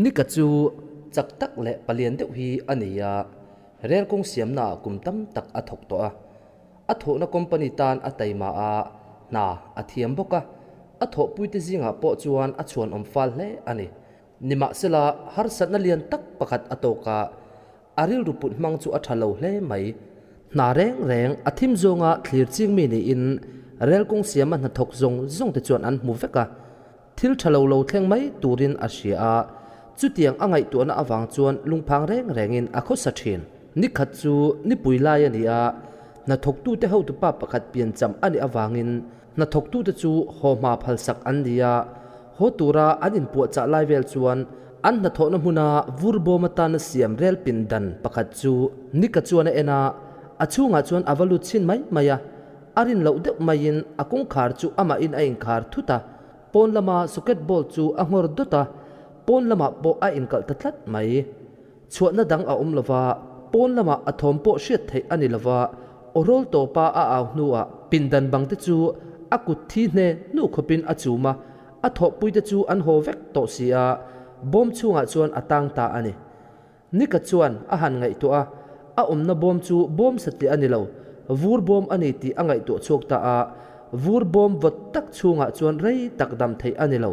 Nika chu chak tak leh palian deuh hi a ni a, rel kawng siamnaah kum tam tak a thawk tawh a. A thawhna company tan a taima a, hna a thiam bawk a, a thawhpuite zingah pawh chuan a chhuanawm fal hle a ni. Nimahsela, harsatna lian tak pakhat a tawk a, a rilru put hmang chu a tha lo hle mai. Hna reng reng a thim zawnga thlir ching mi niin rel kawng siama hnathawk zawng zawng te chuan an hmu vek a. Thil tha lo lo thleng mai turin a hria a, chutiang a ngaihtuahna avang chuan lungphang reng rengin a khawsa thin. Nikhat chu nipui lai a ni a, hnathawktute hotupa pakhat piancham a nih avangin hnathawktute chu haw hma phalsak an ni a, haw tura an inpuahchah lai vel chuan an hnathawhna hmuna vur bawm atana siam rel pindan pakhat chu Nika chuan a en a, a chhungah chuan a va lut chhin mai mai a. A rin loh deuh maiin a kawngkhar chu amahin a inkhar thut a, pawn lama socket bolt chu a nghawr dawt a, pawn lamah pawh a inkalh ta tlat mai. Chhuahna dang a awm lova, pawn lamah a thawm pawh hriat theih a ni lova, awrawl tawpa a au hnuah pindan bang te chu a kut thi hne hnuh khawpin a chum a, a thawhpuite chu an haw vek tawh si a, bawm chhungah chuan a tang ta a ni. Nika chuan a han ngaihtuah a, a awmna bawm chu bawm satliah a ni lo, vur bawm a ni tih a ngaihtuah chhuak ta a, vur bawm vawt tak chhungah chuan rei tak dam theih a ni lo.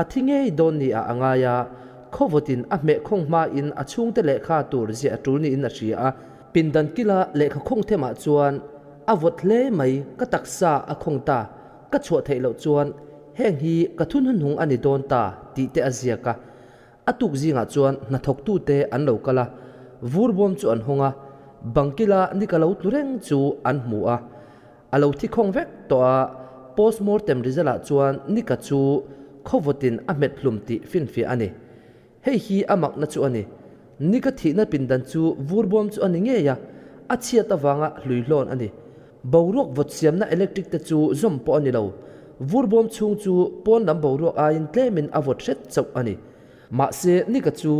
A thi ngei dawn ni ah a ngai a, khawvawtin a hmeh khawng hmain a chhungte lehkha tur ziah a tul niin a hria a, pindan kila lehkha khawng themah chuan a vawt hle mai, ka taksa a khawng ta, ka chhuah theih loh chuan heng hi ka thunhunhung a ni dawn ta tih te a ziak a. A tuk zingah chuan hnathawktute an lo kal a, vur bawm chu an hawng a, bangkila ni ka lo tlu reng chu an hmu a. A lo thi khawng vek tawh a, postmortem result ah chuan Nika chu khawvawtin a hmet hlum tih finfiah a ni. Hei hi a makna chu a ni. Nika thihna pindan chu vur bawm chu a ni ngei a, a chhiat avanga hlui hlawn a ni. Boruak vawt siamna electric te chu zawm pawh a ni lo. Vur bawm chhung chu pawn lam boruak aiin tlemin a vawt hret chauh a ni. Mahse, Nika chu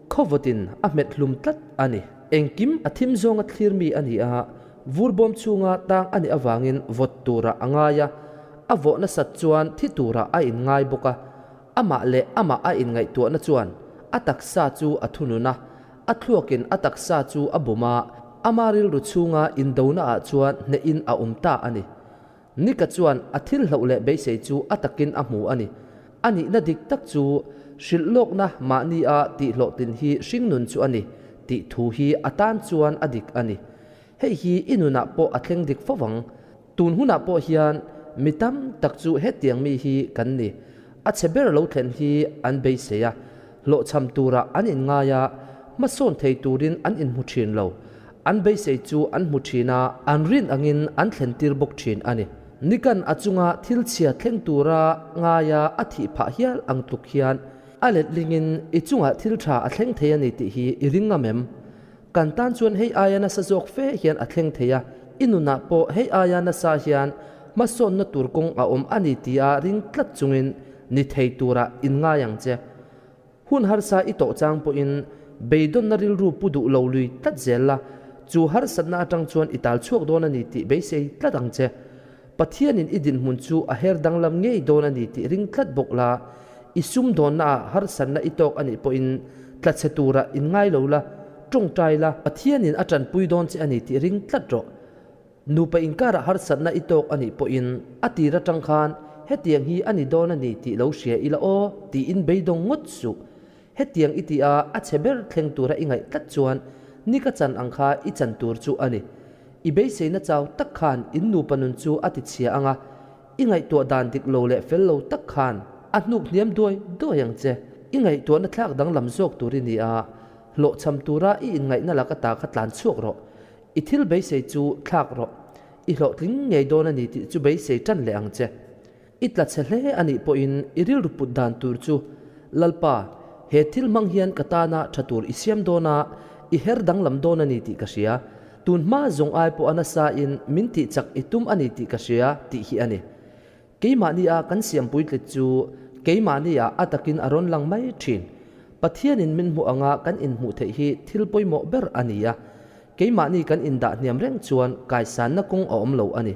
khawvawtin a hmet hlum tlat a ni. Engkim a thim zawnga thlir mi a ni a, vur bawm chhunga tang a nih avangin vawt turah a ngai a, a vawh nasat chuan thi turah a inngai bawk a. Amah leh amah a inngaihtuahna chuan a taksa chu a thunun a, A thluakin a taksa chu a bum a, ama rilru chhunga indonaah chuan hnehin a awm ta a ni. Nika chuan a thil hloh leh beisei chu a takin a hmu a ni. A nihna dik tak chu hrilh lawkna mahnia tihhlawhtlin hi hringnun chu a ni tih thu hi a tan chuan a dik a ni. Hei hi i nunah pawh a thleng dik fo vang. Tun hunah pawh hian mi tam tak chu hetiang mi hi kan ni. A chhe ber lo thlen hi an beisei a, hlawhchham turah an inngai a, hmasawn thei turin an inhmu thin lo. An beisei chu an hmu thin a, an rin angin an thlen tir bawk thin a ni. Nikan a chunga thil chhia thleng tura ngaia a thih phah hial ang tluk hian a letlingin i chungah thil tha a thleng thei a ni tih hi i ring ngam em? Kan tan chuan hei aia nasa zawk fe hian a thleng thei a, i nunah pawh hei aia nasa hian hmasawnna tur kawng a awm a ni tia ring tlat chungin ni thei turah inngai ang che. Hun harsa i tawh chang pawhin beidawnna rilru pu duh lo lui tlat zel la, chu harsatna atang chuan i tal chhuak dawn a ni tih beisei tlat ang che. Pathianin i dinhmun chu a her danglam ngei dawn a ni tih ring tlat bawk la, i sumdawnnaah harsatna i tawk a nih pawhin tlachhe turah inngai lo la, tawngtai la, Pathianin a tanpui dawn che a ni tih ring tlat rawh. Nupa inkarah harsatna i tawk a nih pawhin a tir atang khan hetiang hi a ni dawn a ni tih lo hria ila aw tiin beidawng ngawt suh. Hetiang i tih a, a chhe ber thleng tura i ngaih tlat chuan ni ka chan ang kha i chan tur chu a ni. I beiseina chau tak khan in nupa nun chu a ti chhia ang a, i ngaihtuah dan dik lo leh fel lo tak khan a hnuk hniam duai duai ang che. I ngaihtuahna thlak danglam zawk tur i ni a, hlawhchham tura i inngaihna laka ta kha tlan chhuak rawh. I thil beisei chu thlak rawh. I hlawhtling ngei dawn a ni tih chu beisei tan leh ang che. I tla chhe hle a nih pawhin i rilru put dan tur chu, Lalpa, he thil hmang hian ka tana tha tur i siam dawn a, i her danglam dawn a ni tih ka hria. Tun hma zawng ai pawh a nasa in min tih chak i tum a ni tih ka hria tih hi a ni. Keimahni a kan siampui tlet chu keimahni ah a takin a rawn lang mai thin. Pathianin min hmuh anga kan inhmuh theih hi thil pawimawh ber a ni a. Keimahni kan indah hniam reng chuan kaisanna kawng a awm lo a ni.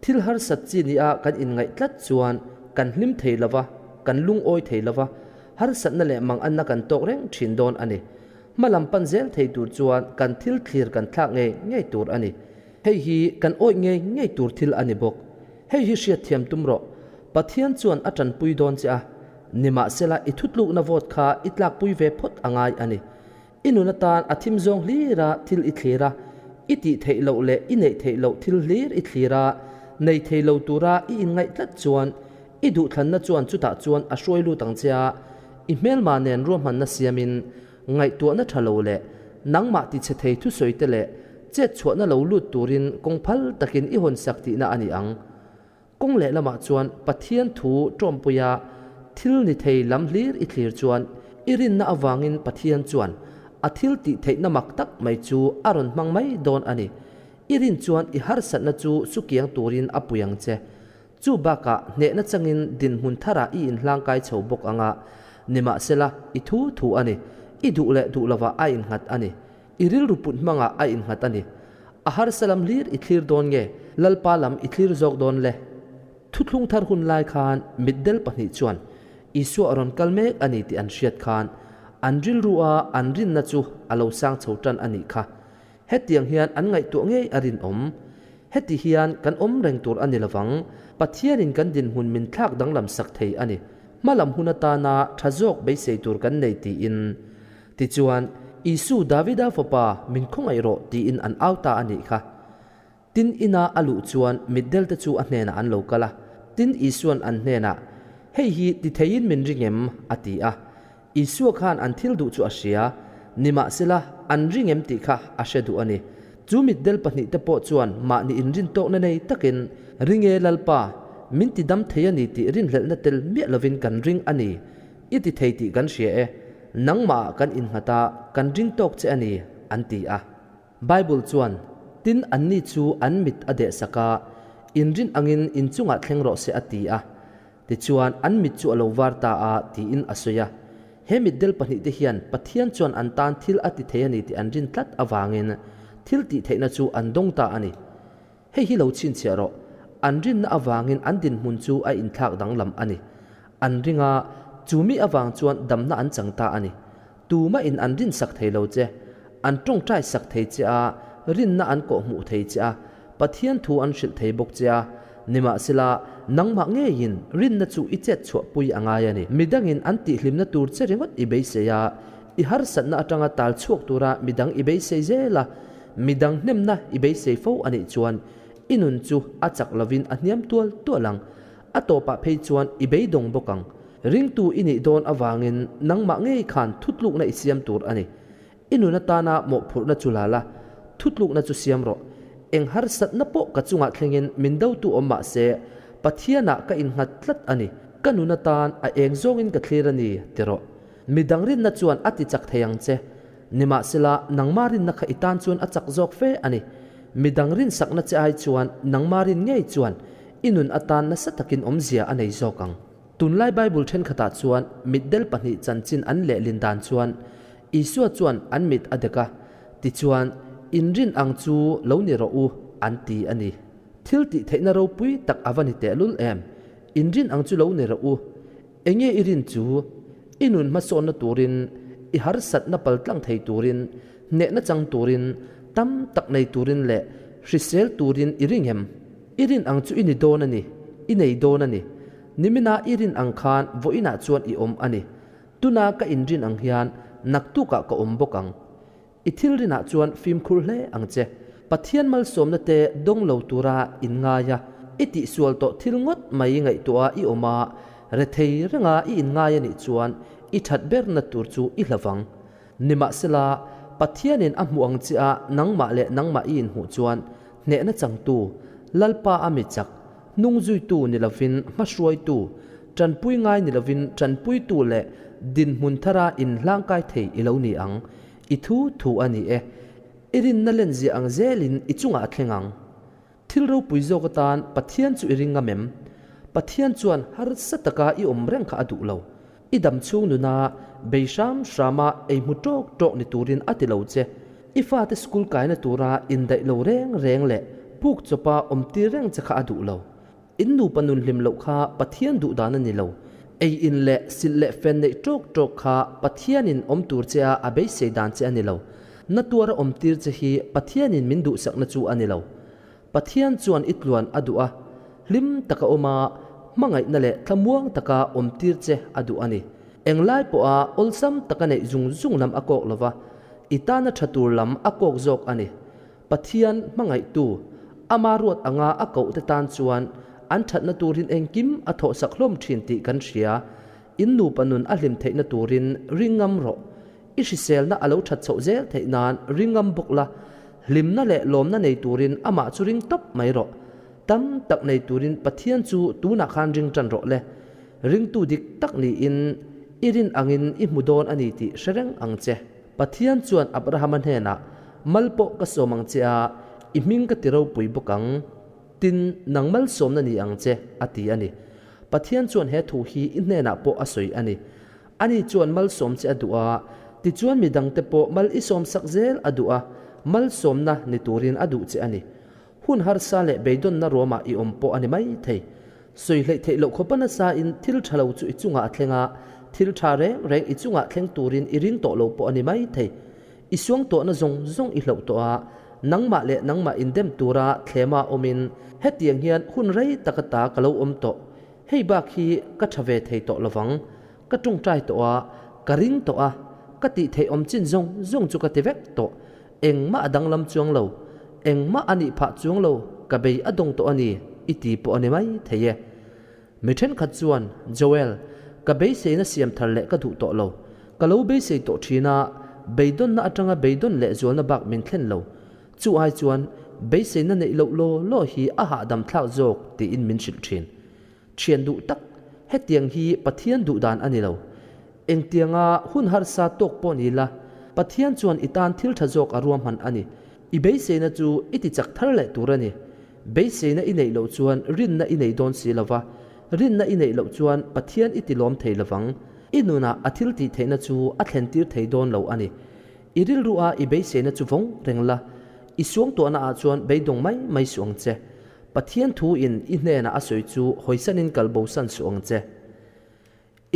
Thil harsat chi nia kan inngaih tlat chuan kan hlim thei lo va, kan lungawi thei lo va. harsatna leh manganna kan tawk reng thin dawn a ni. Hma lam pan zel thei tur chuan kan thil thlir kan thlak ngei ngei tur a ni. Hei hi kan awih ngei ngei tur thil a ni bawk. Hei hi hriatthiam tum rawh. Pathian chuan a tanpui dawn che a, nimahsela i thutlukna vote kha i tlakpui ve phawt a ngai a ni. I nun atan a thim zawng hlir a thil i thlir a, i tih theih loh leh i neih theih loh thil hlir i thlir a, nei thei lo tura i inngaih tlat chuan i duhthlanna chuan chutah chuan a hruai lut ang che a, i hmelma nen ruahmanna siamin ngaihtuahna tha lo leh nangmah tichhe thei thusawi te leh chet chhuahna lo lut turin kawng phal takin i hawnsak tihna a ni ang. Kawng lehlamah chuan Pathian thu tawmpuia thil ni thei lam hlir i thlir chuan i rinna avangin Pathian chuan a thil tih theihna mak tak mai chu a rawn hmang mai dawn a ni. I rin chuan i harsatna chu sukiang turin a pui ang che. Chu bakah hnehna changin dinhmun tharah i inhlangkai chho bawk ang a, nimahsela i thu thu a ni. I duh leh duh lovah a innghat a ni. I rilru put hmangah a innghat a ni. A harsa lam hlir i thlir dawn nge Lalpa lam i thlir zawk dawn le? Thuthlung thar hun lai khan mitdel pahnih chuan Isua a rawn kal mek a ni tih an hriat khan an rilru a an rinna chu a lo sang chho tan a nih kha. Hetiang hian an ngaihtuah ngei a rinawm. Heti hian kan awm reng tur a ni lovang, Pathianin kan dinhmun min thlak danglam sak thei a ni. Hmalam hun atana tha zawk beisei tur kan nei tiin. Tichuan, Isu, Davida fapa, min khawngaih rawh, tiin an au ta a nih kha. Tin, ina a luh chuan mitdelte chu a hnenah an lo kal a. Tin, Isua'n an hnenah, Hei hi ti theiin min ring em? a ti a. Isua khan an thil duh chu a hria, nimahsela, an ring em tih kha a hre duh a ni. Chu mitdel pahnihte pawh chuan mahni inrintawkna nei takin, Ring e, Lalpa, min ti dam thei a ni tih rinhlelhna tel miah lovin kan ring a ni. I ti thei tih kan hria e, nangmahah kan innghat a, kan ring tawk che a ni, an ti a. Bible chuan, Tin, anni chu an mit a dehsak a, inrin angin inchungah thleng rawh se a ti a. Tichuan, an mit chu a lo var ta a, tiin a sawi a. He mitdel pahnihte hian Pathian chuan an tan thil a ti thei a ni tih an rin tlat avangin thil tih theihna chu an dawng ta a ni. Hei hi lo chhinchhiah rawh, an rinna avangin an dinhmun chu a inthlak danglam a ni. An ring a, chu mi avang chuan damna an chang ta a ni. Tumahin an rinsak thei lo che, an tawngtai sak thei che a, rinna an kawhhmuh thei che a, Pathian thu an hrilh thei bawk che a. Nimahsela, nangmah ngeiin rinna chu i chet chhuahpui a ngai a ni. Midangin an tihhlimna tur che ringawt i beisei a, i harsatna atanga tal chhuak tura midang i beisei zel a, Midang hnemna i beisei fo a nih chuan i nun chu a chak lovin a hniam tual tual ang. A tawpah phei chuan i beidawng bawk ang. Ringtu i nih dawn avangin nangmah ngei khan thutlukna i siam tur a ni. I nun atana mawhphurhna chu la la, thutlukna chu siam rawh. Eng harsatna pawh ka chungah thlengin min dotu awm mah se, Pathianah ka innghat tlat a ni. Ka nun atan a eng zawngin ka thlir a ni, ti rawh. Midang rinna chuan a ti chak thei ang che. Nimahsela, nangma rinna kha i tan chuan a chak zawk fe a ni. Midang rinsakna che ai chuan nangma rin ngei chuan i nun atan nasa takin awmzia a nei zawk ang. Tunlai Bible thenkhatah chuan mitdel pahnih chanchin an lehlin dan chuan Isua chuan an mit a dek a, tichuan, In rin ang chu lo ni rawh u, an ti a ni. Thil tih theihna ropui tak a va ni tehlul em! In rin ang chu lo ni rawh u. Enge i rin chu? I nun hmasawnna turin, i harsatna paltlang thei turin, hnehna chang turin, tam tak nei turin leh hrisel turin i ring em? I rin ang chu i ni dawn a ni, i nei dawn a ni. Nimina i rin ang khan vawiinah chuan i awm a ni. Tuna ka inrin ang hian naktukah ka awm bawk ang. I thil rinah chuan fimkhur hle ang che. Pathian malsawmna te dawng lo tura in ngai a, i tihsual tawh thil ngawt mai ngaihtuah i awm a, rethei renga i inngai a nih chuan i that berna tur chu i hlavang. Nimahsela, Pathianin a hmuh ang che a nangmah leh nangmah i inhmuh chuan hnehna changtu, Lalpa a mi chak, hnung zuitu ni lovin hmahruaitu, tanpui ngai ni lovin tanpuitu leh dinhmun thara inhlangkai thei i lo ni ang. I thu thu a ni e. I rinna lenziah ang zelin i chungah a thleng ang. Thil ropui zawk atan Pathian chu i ring ngam em? Pathian chuan harsa taka i awm reng kha a duh lo. I dam chhung nuna bei hram hrama ei hmu tawk tawk ni turin a ti lo che. I fate school kaina tura indaih lo reng reng leh puk chawpa awm tir reng che kha a duh lo. In nupa nun hlim loh kha Pathian duh dan a ni lo. Ei in leh silh leh fen neih ṭawk ṭawk kha Pathianin awm tur che a a beisei dan che a ni lo. Na tuara awm tir che hi Pathianin min duhsakna chu a ni lo. Pathian chuan i tluan a duh a, hlim taka awm a, hmangaihna leh thlamuang taka awm tir che a duh a ni. Englai pawha awlsam taka neih zung zung lam a kawk lo va, i tana ṭha tur lam a kawk zawk a ni. Pathian hmangaihtu, ama ruat anga a koh te tan chuan an ṭhatna turin engkim a thawhsak hlawm ṭhin tih kan hria. In nupa nun a hlim theihna turin ringngam rawh. I hriselna a lo ṭhat chhoh zel theih nan ringngam bawk la, hlimna leh lawmna nei turin amah chu ring tawp mai rawh. Tam tak nei turin Pathian chu tunah khan ring ṭan rawh le. Ringtu dik tak niin i rin angin i hmu dawn a ni tih hre reng ang che. Pathian chuan Abrahama hnenah, Mal pawh ka sawm ang che a, i hming ka ti ropui bawk ang. Tin, nang malsawmna ni ang che, a ti a ni. Pathian chuan he thu hi i hnenah pawh a sawi a ni. Ani chuan malsawm che a duh a, tichuan mi dangte pawh mal i sawmsak zel a duh a, malsawmna ni turin a duh che a ni. Hun harsa leh beidawnna ruamah i awm pawh a ni mai thei. Sawi hleih theih loh khawpa nasain thil tha lo chu i chungah a thleng a, thil tha reng reng i chungah thleng turin i ring tawh lo pawh a ni mai thei. I suang tawhna zawng zawng i hloh tawh a, nangmah leh nangmah indem tura thlema awmin hetiang hian hun rei taka ta ka lo awm tawh. Hei bak hi ka tha ve thei tawh lovang. Ka tawngtai tawh a, ka ring tawh a, ka tih theih awm chin zawng zawng chu ka ti vek tawh. Engmah a danglam chuang lo, engmah a nih phah chuang lo, ka bei a dawng tawh a ni, i ti pawh a ni mai thei e. Mi thenkhat chuan, Joel, ka beiseina siam thar leh ka duh tawh lo. Ka lo beisei tawh thin a, beidawnna atanga beidawn leh zualna bak min thlen lo. Chu ai chuan, beiseina neih loh law law hi a hahdam thlak zawk tiin min hrilh thin. Thian duh tak, hetiang hi Pathian duh dan a ni lo. Engtianga hun harsa tawk pawh ni la, Pathian chuan i tan thil tha zawk a ruahman a ni. I beiseina chu i ti chak thar leh tur a ni. Beiseina i neih loh chuan rinna i nei dawn si lo va, rinna i neih loh chuan Pathian i ti lawm thei lo vang. I nunah a thil tih theihna chu a thlentir thei dawn lo a ni. I rilrua i beiseina chu vawng reng la, i suangtuahnaah chuan beidawng mai mai suh ang che. Pathian thu in i hnenah a sawi chu hawisanin kal bosan suh ang che.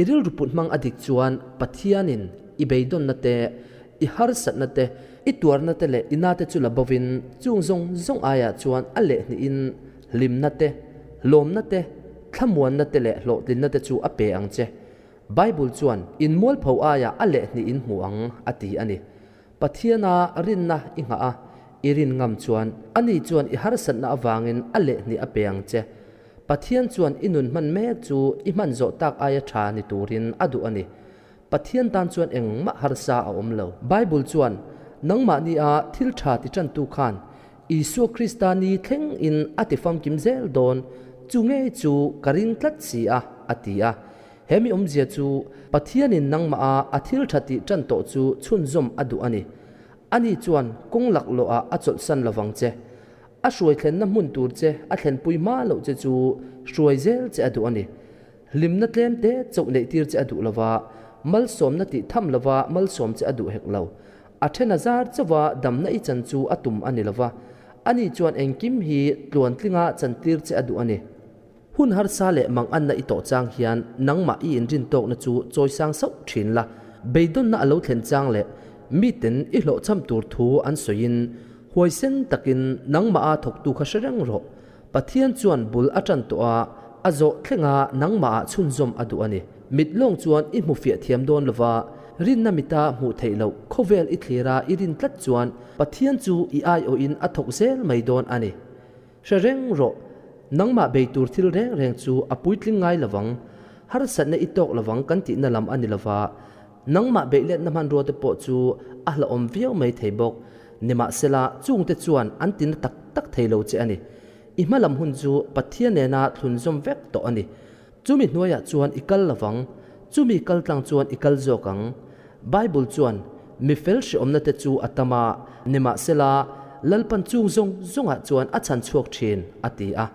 I rilru put hmang a dik chuan Pathianin i beidawnna te, i harsatna te, i tuarna te leh i na te chu la bovin chung zawng zawng aiah chuan a lehhnihin hlimna te, lawmna te, thlamuanna te leh hlawhtlinna te chu a pe ang che. Bible chuan, In mualpho aiah a lehhnih in hmu ang, a ti a ni. Pathiana rinna i nghah a, i rin ngam chuan, ani chuan i harsatna avangin a lehhnih a pe ang che. Pathian chuan i nun hman mek chu i hman zawh tak aia tha ni turin a duh a ni. Pathian tan chuan engmah harsa a awm lo. Bible chuan, Nangmahni a thil tha ti tantu khan Isua Krista ni thleng in a ti famkim zel dawn, chu ngei chu ka ring tlat si a, a ti a. He mi awmzia chu Pathianin nangmah a a thil tha tih tan tawh chu chhunzawm a duh a ni. Ani chuan kawng laklawh ah a chawlhsan lovang che. A hruai thlenna hmun tur che a thlenpui hma loh che chu hruai zel che a duh a ni. Hlimna tlem te chauh neih tir che a duh lova, malsawmna tih tham lova malsawm che a duh hek lo. A then a zar chauha damna i chan chu a tum a ni lova, ani chuan engkim hi tluantlinga chantir che a duh a ni. Hun harsa leh manganna i tawh chang hian nangmah i inrin tawkna chu chawisang sauh thin la, beidawnna a lo thlen chang leh miten i hlawhchham tur thu an sawiin huaisen takin nangmah a thawktu kha hre reng rawh. Pathian chuan bul a tan tawh a, a zawh thlenga nangmah ah chhunzawm a duh a ni. Mit lawng chuan i hmu fiah thiam dawn lova, rinna mita hmuh theih loh khawvel i thlira i rin tlat chuan Pathian chu i aiawhin a thawk zel mai dawn a ni. Hre reng rawh, nangmah bei tur thil reng reng chu a puitling ngai lovang, harsatna i tawk lovang kan tihna lam a ni lova, nangmah beihletna hmanrua te pawh chu a hlauhawm viau mai thei bawk. Nimahsela, chungte chuan an tina tak tak thei lo che a ni. I hma lam hun chu Pathian nena thlunzawm vek tawh a ni. Chumi hnuaiah chuan i kal lovang, chumi kal tlang chuan i kal zawk ang. Bible chuan, Mi fel hreawmna te chu a tam a, nimahsela, Lalpan chung zawng zawngah chuan a chhan chhuak thin, a ti a.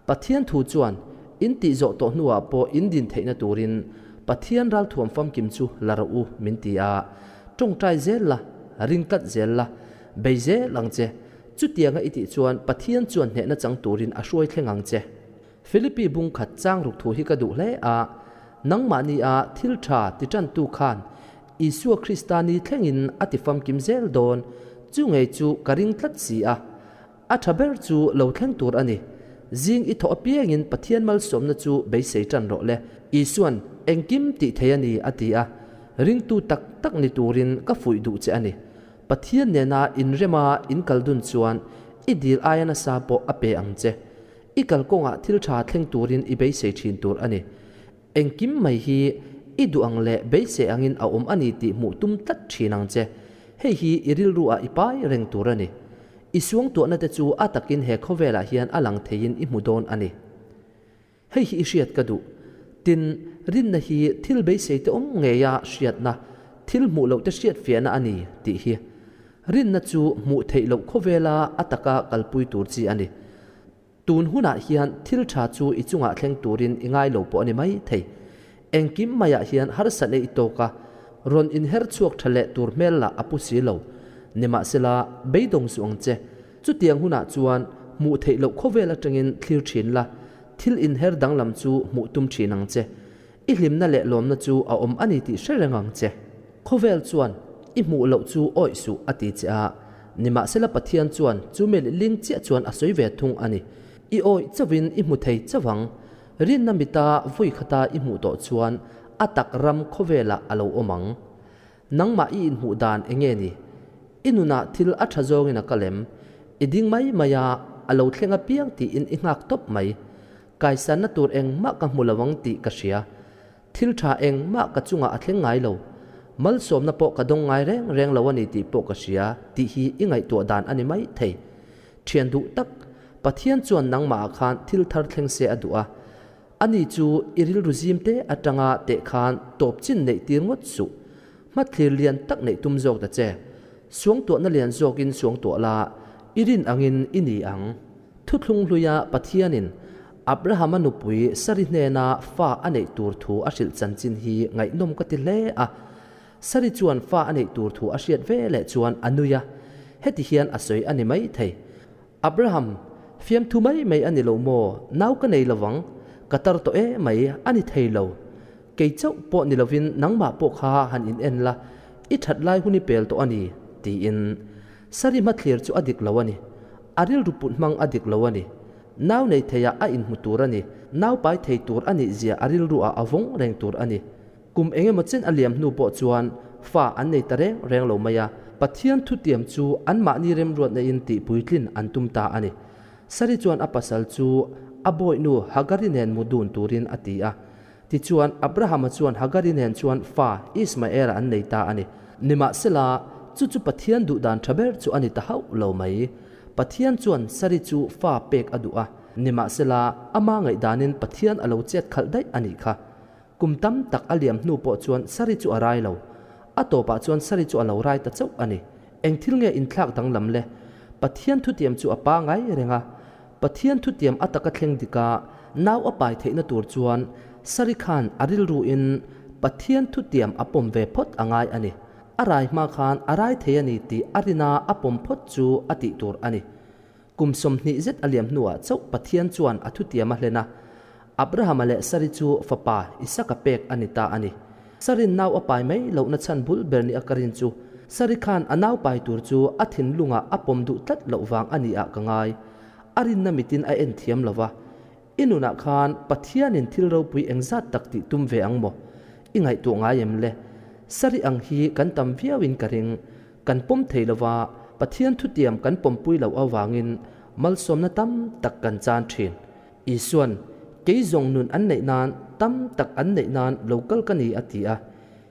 Pathian thu chuan, In tih zawh tawh hnuah pawh in din theihna turin Pathian ralthuam famkim chu la rawh u, min ti a. Tawngtai zel la, ring tlat zel la, bei zel ang che. Chutianga i tih chuan Pathian chuan hnehna chang turin a hruai thleng ang che. Philippi bung khat chang ruk thu hi ka duh hle a. Nangmahni a thil tha ti tantu khan Isua Krista ni thlengin a ti famkim zel dawn, chu ngei chu ka ring tlat si a. A tha ber chu lo thleng tur a ni. Zing i thawh apiangin Pathian malsawmna chu beisei tan rawh le. Isuan, Engkim tih thei a ni, a ti a. Ringtu tak tak ni turin ka fuih duh che a ni. Pathian nena inrema in kal dun chuan i dil aia nasa pawh a pe ang che. I kalkawngah thil tha thleng turin i beisei thin tur a ni. Engkim mai hi i duh ang leh beisei angin a awm a ni tih hmuh tum tlat thin ang che. Hei hi i rilru ah i pai reng tur a ni. I suangtuahna te chu a takin he khawvelah hian a lang theiin i hmu dawn a ni. Hei hi i hriat ka duh. Tin, rinna hi thil beisei te awm ngeia hriatna, thil hmuh loh te hriat fiahna a ni tih hi. Rinna chu hmuh theih loh khawvela a taka kalpui tur chi a ni. Tun hunah hian thil tha chu i chungah thleng turin i ngai lo pawh a ni mai thei. Engkim maiah hian harsatna i tawk a, rawn inher chhuak tha leh tur hmel lah a pu si lo. Nimahsela, beidawng suh ang che. Chutiang hunah chuan hmuh theih loh khawvel atangin thlir thin la, thil inher danglam chu hmuh tum thin ang che. I hlimna leh lawmna chu a awm a ni tih hre reng ang che. Khawvel chuan i hmuh loh chu awih suh a ti che a, nimahsela Pathian chuan chu mi ling chiah chuan a sawi ve thung a ni. I awih chauhin i hmu thei chauh ang. Rinna mita vawi khata i hmuh tawh chuan a tak ram khawvelah a lo awm ang. Nangmah i inhmuh dan eng nge ni? I nunah thil a tha zawngin a kal em? I ding mai mai a, a lo thleng apiang tiin i nghak tawp mai. Kaisanna tur engmah ka hmu lo ang tih ka hria. Thil tha engmah ka chungah a thleng ngai lo. Malsawmna pawh ka dawng ngai reng reng lo a ni tih pawh ka hria tih hi i ngaihtuah dan a ni mai thei. Thian duh tak, Pathian chuan nangmahah khan thil thar thleng se a duh a. Ani chu i rilru zim te atanga teh khan tawp chin neih tir ngawt suh. Hmathlir lian tak neih tum zawk ta che. Suangtuahna lian zawkin suangtuah la, i rin angin i ni ang. Thuthlung hluia Pathianin Abrahama nupui Sari hnena fa a neih tur thu a hrilh chanchin hi ngaihnawm ka ti hle a. Sari chuan fa a neih tur thu a hriat ve leh chuan a nui a, heti hian a sawi a ni mai thei. Abraham, fiamthu mai mai a ni lo maw? Nau ka nei lovang, ka tar tawh e mai, a ni thei lo. Kei chauh pawh ni lovin nangmah pawh kha han in en la, i that lai hun i pel tawh a ni, tiin. Sari hmathlir chu a dik lo a ni. A rilru put hmang a dik lo a ni. Nau nei theiah a inhmu tur a ni. Nau pai thei tur a nih zia a rilru ah a vawng reng tur a ni. Kum eng emaw chen a liam hnu pawh chuan fa an nei ta reng reng lo mai a, Pathian thutiam chu anmahni remruatna in tih puitlin an tum ta a ni. Sari chuan a pasal chu a bawihnu Hagari nen mu dun turin a ti a. Tichuan, Abrahama chuan Hagari nen chuan fa Ismaela an nei ta a ni. Nimahsela, chu chu Pathian duh dan tha ber chu a ni ta hauh lo mai. Pathian chuan Sari chu fa pek a duh a, nimahsela, ama ngaihdanin Pathian a lo chet khalh daih a nih kha. Kum tam tak a liam hnu pawh chuan Sari chu a rai lo. A tawpah chuan Sari chu a lo rai ta chauh a ni. Eng thil nge inthlak danglam le? Pathian thutiam chu a pangai reng a. Pathian thutiam a taka thleng dik a, nau a pai theihna tur chuan Sari khan a rilruin Pathian thutiam a pawm ve phawt a ngai a ni. A rai hma khan a rai thei a ni tih a rina a pawm phawt chu a tih tur a ni. Kum 20 zet a liam hnuah chauh Pathian chuan a thutiam a hlen a, Abrahama leh Sari chu fapa Isaka pek a ni ta a ni. Sarin nau a pai mai lohna chhan bul ber ni a ka rin chu Sari khan a nau pai tur chu a thinlungah a pawm duh tlat loh vang a ni ah ka ngai. A rinna mitin a en thiam lo va. I nunah khan Pathianin thil ropui engzat tak tih tum ve ang maw? I ngaihtuah ngai em le? Sari ang hi kan tam viauin ka ring. Kan pawm thei lo va, Pathian thutiam kan pawmpui loh avangin malsawmna tam tak kan chan thin. Isuan, Kei zawng nun an neih nan, tam tak an neih nan lo kal ka ni a ti a.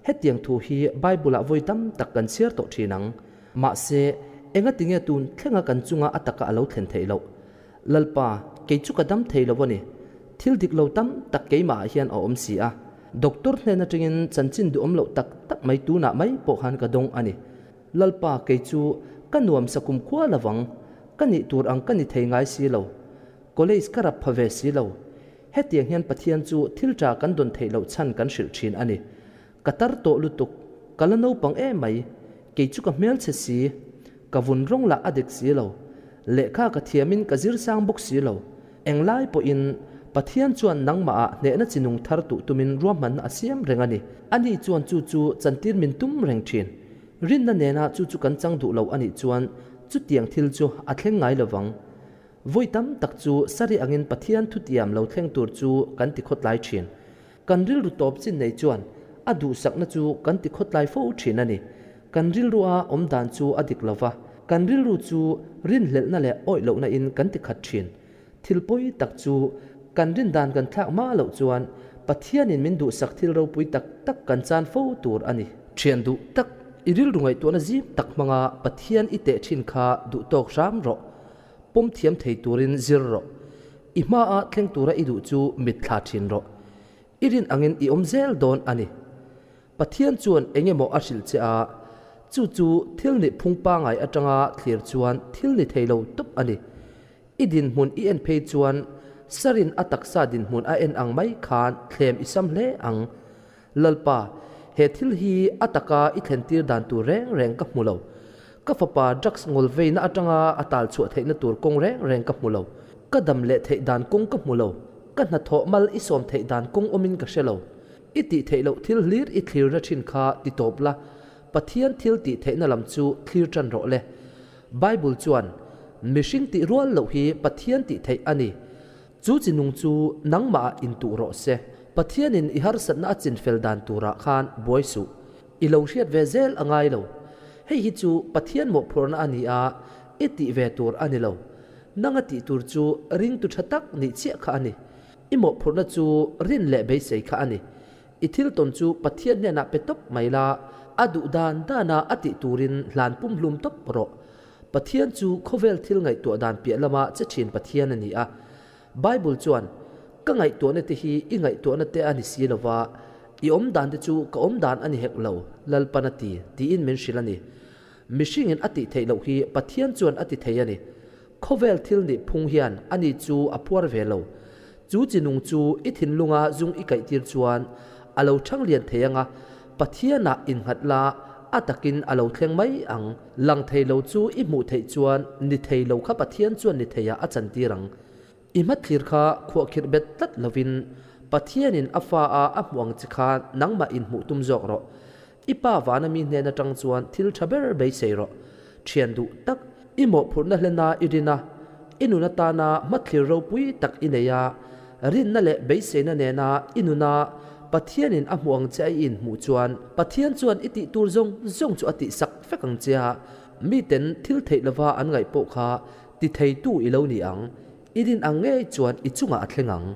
Hetiang thu hi Bible-ah vawi tam tak kan chhiar tawh thin ang. Mahse, engati nge tun thlenga kan chunga a taka a lo thlen theih loh? Lalpa, kei chu ka dam thei lo a ni. Thil dik lo tam tak keimahah hian a awm si a. Doctor hnen atangin chanchin duhawm loh tak tak mai tunah mai pawh khan ka dawng a ni. Lalpa, kei chu ka nuamsa kumkhua lovang, ka nih tur ang ka ni thei ngai si lo. College ka rap pha ve si lo. Hetiang hian Pathian chu thil tha kan dawn theih loh chhan kan hrilh thin a ni. Ka tar tawh lutuk, ka la naupang em mai. Kei chu ka hmelchhe si. Ka vun rawng lah a dik si lo. Lehkha ka thiamin ka zir sang bawk si lo. Englai pawhin Pathian chuan nangmahah hnehna chi nung thar tuh tumin ruahmanna a siam reng a ni. Ani chuan chu chu chantir min tum reng thin. Rinna nena chu chu kan chang duh lo a nih chuan chutiang thil chu a thleng ngai lo vang. Vawi tam tak chu sari angin Pathian thutiam lo thleng tur chu kan ti khawtlai thin. Kan rilru tawp chin nei chuan a duhsakna chu kan ti khawtlai fo thin a ni. Kan rilrua awm dan chu a dik lo va, kan rilru chu rinhlelhna leh awih lohna in kan ti khat thin. Thil pawi tak chu kan rin dan kan thlak hma loh chuan Pathianin min duhsak thil ropui tak tak kan chan fo tur a ni. Thian duh tak, i rilru ngaihtuahna zim tak hmanga Pathian i teh thin kha duh tawk hram rawh. Pawm thiam thei turin zir rawh. I hmaa thleng tura i duh chu mit thla thin rawh. I rin angin i awm zel dawn a ni. Pathian chuan eng emaw a hrilh che a, chu chu thil nih phung pangai atanga thlir chuan thil ni thei lo tawp a ni. I dinhmun i en phei chuan sarin a taksa dinhmun a en ang mai khan thlem i sam hle ang. Lalpa, he thil hi a taka i thlentir dan tur reng reng ka hmu lo. Ka fapa drugs ngawl veina atanga a tal chhuah theihna tur kawng reng reng ka hmu lo. Ka dam leh theih dan kawng ka hmu lo. Ka hnathawh mal i sawm theih dan kawng awmin ka hre lo. I tih theih loh thil hlir i thlirna thin kha ti tawp la, Pathian thil tih theihna lam chu thlir tan rawh le. Bible chuan, Mihring tih rual loh hi Pathian tih theih a ni. Chu chi nung chu nangmah ah intuh rawh se. Pathianin i harsatna a chinfel dan turah khan buai suh. I lo hriat ve zel a ngai lo. Hei hi chu Pathian mawhphurhna a ni a, i tih ve tur a ni lo. Nanga tih tur chu ringtu tha tak nih chiah kha a ni. I mawhphurhna chu rin leh beisei kha a ni. I thil tawn chu Pathian hnenah pe tawp mai la, a duh dan dana a tih turin hlan pumhlum tawp rawh. Pathian chu khawvel thil ngaihtuah dan piah lama che thin Pathian a ni a. Bible chuan, Ka ngaihtuahna te hi i ngaihtuahna te a ni si lo va, i awm dan te chu ka awm dan a ni hek lo, Lalpan a ti, tiin min hrilh a ni. Mihringin a tih theih loh hi Pathian chuan a ti thei a ni. Khawvel thil nih phung hian ani chu a phuar ve lo. Chu chi nung chu i thinlunga zung i kaihtir chuan a lo thang lian thei anga, Pathianah innghat la a takin a lo thleng mai ang. Lang thei lo chu i hmuh theih chuan ni thei lo kha Pathian chuan ni theiah a chantir ang. I hmathlir kha khuahkhirh bet tlat lovin Pathianin a fa a a hmuh ang che khan nangmah inhmuh tum zawk rawh. I pa vana mi hnen atang chuan thil tha ber beisei rawh. Thian duh tak, i mawhphurhna hlena i rin a, i nun atana hmathlir ropui tak i nei a, rinna leh beiseina nena i nuna Pathianin a hmuh ang che a i inhmuh chuan Pathian chuan i tih tur zawng zawng chu a tihsak vek ang che a, miten thil theih lova an ngaih pawh kha ti theitu i lo ni ang. I rin ang ngei chuan i chungah a thleng ang.